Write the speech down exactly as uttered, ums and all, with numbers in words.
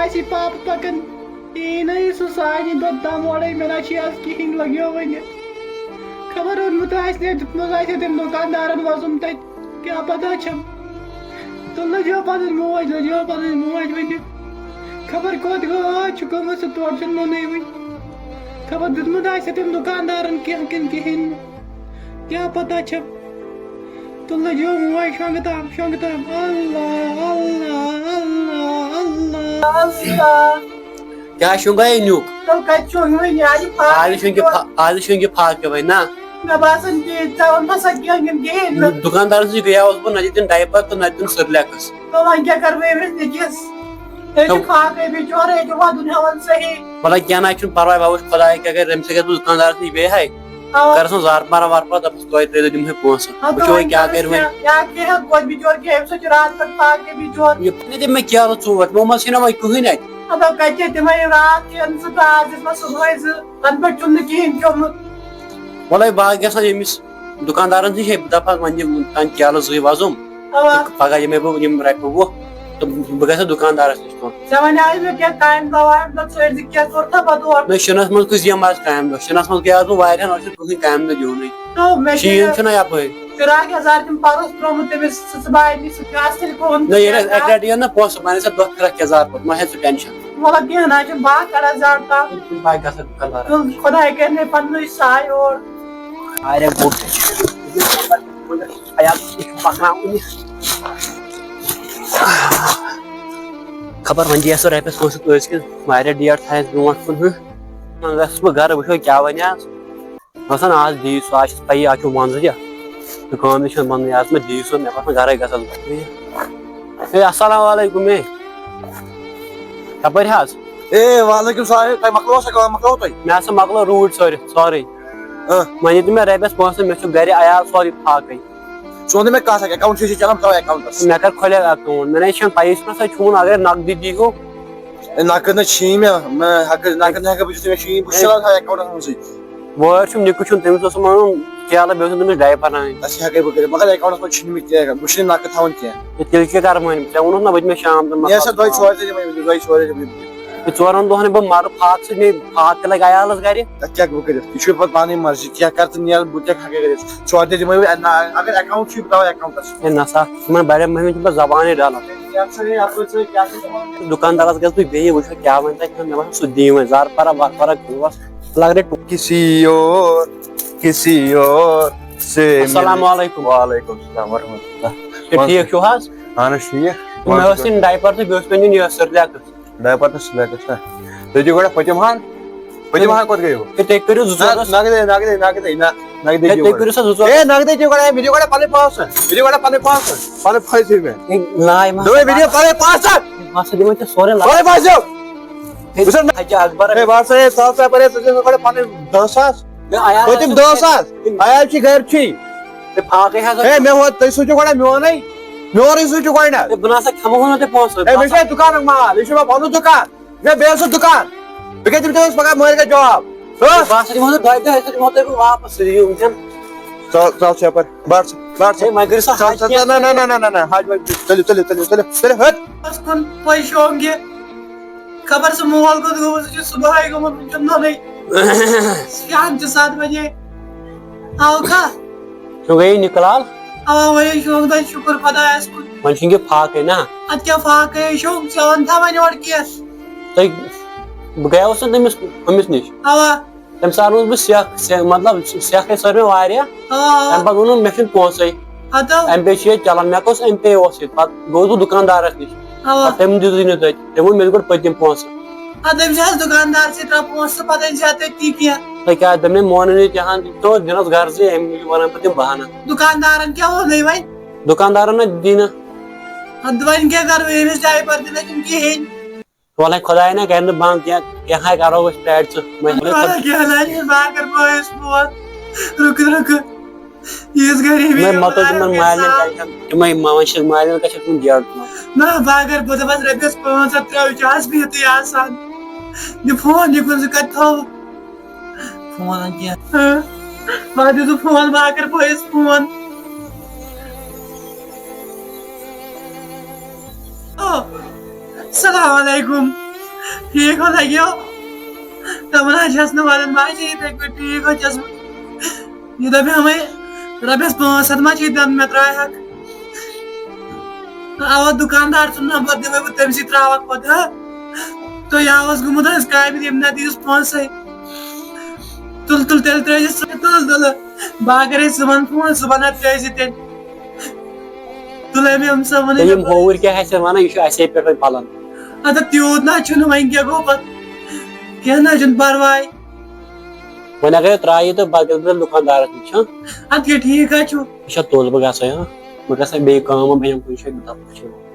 اسی پاپہٕ پکان، یی نہٕ سُہ سانہِ دۄد تام اورَے، مےٚ نہ چھِ آز کِہیٖنۍ لگیو وۄنۍ۔ خبر اوٚنمُت آسہِ نے، دیُتمُت آسہِ تٔمۍ دُکاندارَن وۄزُم تَتہِ، کیٛاہ پتہ چھَم۔ تہٕ لٔجیو پَنٕنۍ موج، لٔجیو پَنٕنۍ موج وۄنۍ۔ خبر کوٚت گوٚو، آز چھُ گوٚمُت سُہ، تورٕ چھُنہٕ نوٚنُے وۄنۍ۔ خبر دیُتمُت آسہِ تٔمۍ دُکاندارَن کینٛہہ کِنہٕ کِہیٖنۍ نہٕ۔ کیٛاہ پتہ چھَم۔ تہٕ لٔجیو موج شۄنٛگہٕ تام، شۄنٛگہٕ تام۔ اللہ، اللہ، اللہ، اللہ، اللہ۔ کیٛاہ شۄنٛگے نیُک؟ تیٚلہِ کَتہِ شۄنٛگہِ وۄنۍ؟ یہِ آیہِ پھاکہٕ۔ آز شۄنٛگہِ پھا-، آز شۄنٛگہِ پھاکہٕ وۄنۍ نا؟ مےٚ باسان کہِ ژےٚ ووٚنتھ سا کینٛہہ کِنہٕ کِہیٖنۍ نہٕ۔ دُکاندارَس نِش گٔیاوُس بہٕ، نہ دِتِن ڈایپر تہٕ نہ دِتِن سرلیکس۔ تہٕ وۄنۍ کیٛاہ کَرٕ بہٕ أمِس نِکِس؟ ییٚتہِ نو۔ پھاکَے بِچور، ییٚتہِ وَدُن ہٮ۪وان صحیح۔ وَلہٕ کینٛہہ نہ چھُنہٕ پَرواے، وۄنۍ وٕچھ خۄداے کیٛاہ کَرِ، أمِس ہٮ۪کَس بہٕ دُکاندارَس نِش بیٚیہِ ہاے۔ اَوا۔ کَرَس وۄنۍ زارٕ پارہ وارٕ پارہ، دَپَس توتہِ ترٛٲیِو دِمہٕ ہے پونٛسہٕ۔ ہَتہٕ وٕچھو وۄنۍ کیٛاہ کَرَس کَرِ وۄنۍ۔ کیٛاہ، کیٛاہ ہٮ۪کہٕ توتہِ بِچور کینٛہہ، أمِس چھُ راتھ پٮ۪ٹھ پھاکَے بِچور۔ یہِ نہ دِمہٕ مےٚ کیلہٕ ژور، یِمو منٛز چھِنہ وۄنۍ کٕہٕنۍ اَتہِ۔ ہَتہٕ کَتہِ دِمَے راتھ کھٮ۪ن زٕ تہٕ آز دِژ مےٚ صُبحٲے زٕ، تَنہٕ پٮ۪ٹھ کیوٚم نہٕ کِہیٖنۍ کیوٚمُت۔ وَلَے بہٕ ہا گژھٕ ہا ییٚمِس دُکاندارَس نِش، ہے بہٕ دَپہٕ ہا وۄنۍ دِم تام کیلہٕ زٕے وَزُم۔ اَوا۔ تہٕ پَگاہ یِمَے بہٕ یِم رۄپیہِ وُہ تہٕ بہٕ گژھٕ دُکاندارَس نِش تُہُنٛد۔ ژےٚ وَنیٛاوُے مےٚ کینٛہہ کامہِ دۄہ وامہِ دۄہ، ژٕ ٲسۍ زِ کینٛہہ کوٚر تھا پَتہٕ اورٕ۔ نہ، شِنَس منٛز کُس یِم آز کامہِ دۄہ؟ شِنَس منٛز گٔیاس بہٕ واریاہَن، اَتھ چھُنہٕ کٕہٕنۍ کامہِ دۄہ دیُنٕے۔ تو مےٚ چھِ شیٖن چھُنہ یَپٲرۍ۔ فراق یَزار تِم پَرُس ترٛوومُت تٔمِس، سُہ، سُہ بایہِ نِش، سُہ کیٛاہ آسہِ تیٚلہِ کھووُن؟ نہ، ییٚلہِ اَسہِ اَکہِ لَٹہِ یِن نہ پونٛسہٕ، وۄنۍ آسہِ اَتھ دۄہ فراق یَزار پوٚت، مہ ہےٚ ژٕ ٹٮ۪نشَن۔ وَلہٕ کینٛہہ نہ چھُنہٕ، بہٕ ہا کَڑٕ اَتھ زَڈ تام۔ بہٕ ہا گژھٕ دُکاندارَس۔ تہٕ خۄداے کَرِ مےٚ پَننُے سہارٕ اورٕ۔ واریاہ گوٚب۔ عیال، یہِ چھُ پَکناوُن یہِ۔ خبر وۄنۍ دِیَس سُہ رۄپیَس پانٛژھ ہَتھ أزۍ کِنۍ واریاہ ڈیٹ تھایَس برونٛٹھ کُن، ہہ۔ وۄنۍ گژھٕ بہٕ گرٕ، وٕچھو کیٛاہ وَنہِ آز۔ باسان آز دِیہِ سُہ، آز چھَس پَیی آز چھُ وَنٛدٕ تہِ۔ تہٕ کٲم تہِ چھَنہٕ بَنٛدٕے، آز مہ دِیہِ سُہ، مےٚ باسان گرَے گژھَس بہٕ۔ ہے، السلام علیکم، ہے۔ کَپٲرۍ حظ؟ اے، وعلیکم السلام، ہے، تۄہہِ مۄکلووا سۄ کٲم، مۄکلٲووٕ تۄہہِ؟ مےٚ ہسا مۄکلٲو روٗٹ سٲرِتھ، سورُے۔ اۭں۔ وۄنۍ دِتہٕ مےٚ رۄپیَس پانٛژھ ہَتھ، مےٚ چھُ گرِ عیال سورُے فاقے۔ ژٕ وَن تہٕ مےٚ کَتھ اَکھ، account چھُے ژےٚ چَلان، ترٛاو account-َس۔ مےٚ کَر کھولے account؟ مےٚ نَے چھَنہٕ پَیی، ژٕ نہ سا چھُن، اگر نقدٕے دی ہُہ۔ اے، نقد نہ چھی مےٚ، مےٚ ہٮ۪کہٕ، نقد نہ ہٮ۪کہٕ بہٕ دِتھ، مےٚ چھی، بہٕ چھُس چَلان تھاوان account-َس منٛزٕے۔ وٲرۍ چھُم نِکہٕ چھُن، تٔمِس اوسُم اَنُن کیلہٕ، بیٚیہِ اوسُم تٔمِس diaper اَنٕنۍ۔ اَسہِ ہٮ۪کَے بہٕ کٔرِتھ، مگر account-َس منٛز چھُنہٕ مےٚ کینٛہہ، بہٕ چھُس نہٕ نقد تھاوان کینٛہہ۔ ہے، تیٚلہِ کیٛاہ کَرٕ وۄنۍ؟ ژےٚ ووٚنُتھ نہ، بہٕ دِمے شام تام، مےٚ ہسا دۄیہِ ژورِ دۄہہِ دِمے، دۄیہِ ژورِ دۄہہِ دِمے۔ ہے، ژورَن دۄہَن بہٕ مَرٕ فاقہٕ سۭتۍ، مےٚ فاقہٕ تہِ لَگہِ عیالَس گَرِ۔ تَتھ کیٛاہ بہٕ کٔرِتھ؟ یہِ چھُ پَتہٕ پانَے مرضی، کیٛاہ کَرٕ تہٕ نیرٕ، بہٕ کیٛاہ ہٮ۪کَے کٔرِتھ؟ ژورِ دۄہہِ دِمے بہٕ، نہ، اگر account چھُے، بہٕ تھاوَے account-َس۔ ہے، نہ سا، یِمَن بَڑٮ۪ن مٔہنِوٮ۪ن چھِ پَتہٕ زبانٕے ڈَلان۔ یَتھ سا، یَپٲرۍ سا، کیٛاہ چھُ دَپان؟ دُکاندارَس گژھٕ بہٕ بیٚیہِ وٕچھو کیٛاہ وَنہِ تَتہِ، مےٚ باسان سُہ دِیہِ وۄنۍ زارٕ پَرہ وارٕ پَرہ گوٚوَس۔ لگ رہے ٹو-، کسی اور، کسی اور سے السلام ملے۔ علیکم۔ وعلیکم السلام ورحمۃ اللہ۔ ہے، ٹھیٖک چھِو حظ؟ اہن حظ، ٹھیٖک۔ مےٚ ٲس نِنۍ diaper تہٕ بیٚیہِ اوس مےٚ نیُن یہِ سرلیکس۔ Diaper تہٕ سرلیکس، نہ۔ تُہۍ دِیِو گۄڈٕ پٔتِم ہن۔ پٔتِم ہن کوٚت گٔیوٕ؟ ہے، تُہۍ کٔرِو زٕ ژور۔ نہ، نقدٕے، نقدٕے، نقدٕے، نہ، نقدٕے ہے، دِیِو تُہۍ گۄڈٕ۔ کٔرِو سا زٕ ژور۔ ہے، نقدٕے دِیِو گۄڈٕ، ہے، مےٚ دِیِو گۄڈٕ پنٕنۍ پونٛسہٕ۔ مےٚ دِیِو گۄڈٕ پنٕنۍ پونٛسہٕ۔ پنٕنۍ پونٛسہٕ دِیِو مےٚ۔ ہے، نہ، یِم دوٚپمَے، مےٚ دِیِو پنٕنۍ پونٛسہٕ۔ ہے، پونٛسہٕ دِمَے ژےٚ سورُے لَگ۔ پنٕنۍ پونٛسہٕ دِیِو۔ ہے، وٕچھ حظ، حاجی اکبر۔ ہے، وَٹ سا، ہے، ژٕ ہسا پَرے، ژٕ دِژ مےٚ گۄڈٕ پَنٕنۍ دَہ ساس۔ ہے، عیال پٔتِم ہسا دَہ ساس۔ عیال چھِ گرِ چھُے۔ ہے، فاقے ہسا۔ ہے، مےٚ ووت، تُہۍ سوٗزِو گۄڈٕ میونٕے۔ میونٕے سوٗزِو گۄڈٕنٮ۪تھ۔ ہے، بہٕ نہ سا کھٮ۪مہٕ ہو نہٕ تۄہہِ پونٛسہٕ۔ ہے، مےٚ چھُ دُکانُک مال، یہِ چھُ مےٚ پَنُن دُکان۔ مےٚ بیٚیہِ اوس دُکان۔ بہٕ کیٛاہ دِمہٕ تٔمِس پَگاہ مٲلۍ کٮ۪تھ جواب؟ ہہ؟ بہٕ ہسا دِمہٕ ہو تۄہہِ دۄیہِ دۄہہِ، أسۍ دِمہو تۄہہِ بہٕ واپَس، سُہ دِیِو وٕنکٮ۪ن۔ ژَل، ژَل ژٕ یَپٲرۍ۔ بَر ژٕ، بَر ژٕ۔ ہے، وۄنۍ کٔرِو سا ژَل، حج ژَل، کینٛہہ۔ نہ، نہ، نہ، حج وج، تُلِو، تُلِو، تُلِو، تُلِو، تُلِو، ہٹ۔ بس کُن پوٚز شوق یہِ۔ خبر سُہ مول کوٚت گوٚمُت، سُہ چھُ صُبحٲے گوٚمُت، وٕنکٮ۪ن نوٚنُے۔ شام چہِ ستھ بجے۔ آو کھا؟ ژٕ گٔیے نِکلال؟ اوا، وۄنۍ شوق دۄہ، شُکُر خۄدایَس کُن۔ وۄنۍ چھُنہٕ یہِ فاقے نا؟ اَدٕ کیٛاہ فاقے شوق، ژےٚ وَن تھا وۄنۍ یورٕ کینٛہہ؟ تۄہہِ، بہٕ گٔیوس نا تٔمِس، ہُمِس نِش۔ اوا۔ تَمہِ ساتہٕ اوسُس بہٕ سیٚکھ، سیٚکھ، مطلب، سیٚکھ ہے سٲر مےٚ واریاہ۔ آ، آ۔ تَمہِ پَتہٕ ووٚنُن، مےٚ چھُنہٕ پونٛسَے۔ ہَتو۔ اَمہِ پے چھُ ییٚتہِ چَلان۔ مےٚ کوٚس اَمہِ پے اوس ییٚتہِ۔ پَتہٕ گوٚوُس بہٕ دُکاندارَس نِش۔ اَوا۔ پَتہٕ تٔمۍ دیُتُے نہٕ تَتہِ۔ تٔمۍ ووٚن، مےٚ دِ گۄڈٕ پٔتِم پونٛسہٕ۔ اَدٕ أمِس آسہِ دُکاندارسٕے ترٛاو پونٛسہٕ، پَتہٕ أنۍ زِ اَتھ تٔتی کینٛہہ۔ تۄہہِ کیٛاہ، دوٚپ مےٚ، مونُن یہِ تِہَن، تِم ٲسۍ دِنَس غرضٕے، اَمہِ موٗجوٗب وَنان پَتہٕ تِم بَہانہٕ۔ دُکاندارَن کیٛاہ ووٚنُے وۄنۍ؟ دُکاندارَن نہ دی نہٕ۔ اَدٕ وۄنۍ کیٛاہ کَرو، ییٚمِس جایہِ پَتہٕ دِنَے تِم کِہیٖنۍ۔ وَلہٕ خۄداے نہ کَرِ نہٕ بنٛد کینٛہہ، کینٛہہ ہَے کَرو أسۍ، پرٛارِ ژٕ۔ وۄنۍ وَلہٕ خۄدا کینٛہہ نہ چھُنہٕ، بہٕ ہا کَرٕ پانَس فون۔ رُکہٕ، رُکہٕ۔ ییٖژ غریٖبی وۄنۍ چھےٚ مَتو خۄدایا تِمَن مےٚ مالٮ۪ن سان۔ کَتہِ چھَکھ، تِمَے ما وۄنۍ چھِ مالٮ۪ن کَتہِ چھَکھ تِم گیٹ تُلان۔ نہ، بہٕ ہا کَرٕ، بہٕ دَپَس رۄپیَس پانٛژھ ہَتھ ترٛٲوِتھ چھِ آز بِہتٕے آسان۔ یہِ فون یہِ کُن زٕ کَتہِ تھاوٕ؟ فون کینٛہہ۔ ہہ، بہٕ ہا دِتہٕ فون، بہٕ ہا کَرٕ بٲیِس فون۔ او، السلام علیکم۔ ٹھیٖک ہو لگیو۔ تِمن حظ چھس نہٕ ونان، بہٕ حظ چھِ یِتھے پٲٹھۍ ٹھیٖک ہو چھس بہٕ۔ یہِ دپہِ ہمے، رۄپیس پانٛژھ ہتھ ما چھِ دِنۍ مےٚ ترٛایہِ ہکھ۔ اوا دُکاندار سُنٛد نمبر دِمے بہٕ، تٔمۍ سٕے ترٛاوکھ پتہٕ، ہا؟ تہٕ یہِ اوس گوٚمُت حظ کامہِ، ییٚمہِ نہ دِیُس پونٛسے۔ تُل تُل تیٚلہِ ترٛٲیزِ سُہ، تُل تُل۔ بہٕ ہا کرے صُبحن فون، صُبحن ہا ترٛٲیزِ تیٚلہِ۔ تُل أمۍ أمۍ سا ووٚنُے تہٕ یِم مےٚ۔ ہوٗرۍ کیٛاہ آسہِ وَنان، یہِ چھُ اَسے پٮ۪ٹھ وۄنۍ پَلان۔ اَدٕ تیوٗت نہ چھُنہٕ، وۄنۍ کیٛاہ گوٚو پَتہٕ؟ کینٛہہ نہ چھُنہٕ پَرواے۔ وۄنۍ اَگرے ترٛایہِ تہٕ پَتہٕ گژھٕ بہٕ دُکاندارَس نِش، ہاں؟ اَدٕ کیٛاہ ٹھیٖک حظ چھُ۔ اچھا، تُل بہٕ گژھٕ، ہاں؟ بہٕ گژھٕ بیٚیہِ کٲم وٲم ہیٚچھُن کُنہِ جایہِ، بہٕ دَپہٕ وٕچھو۔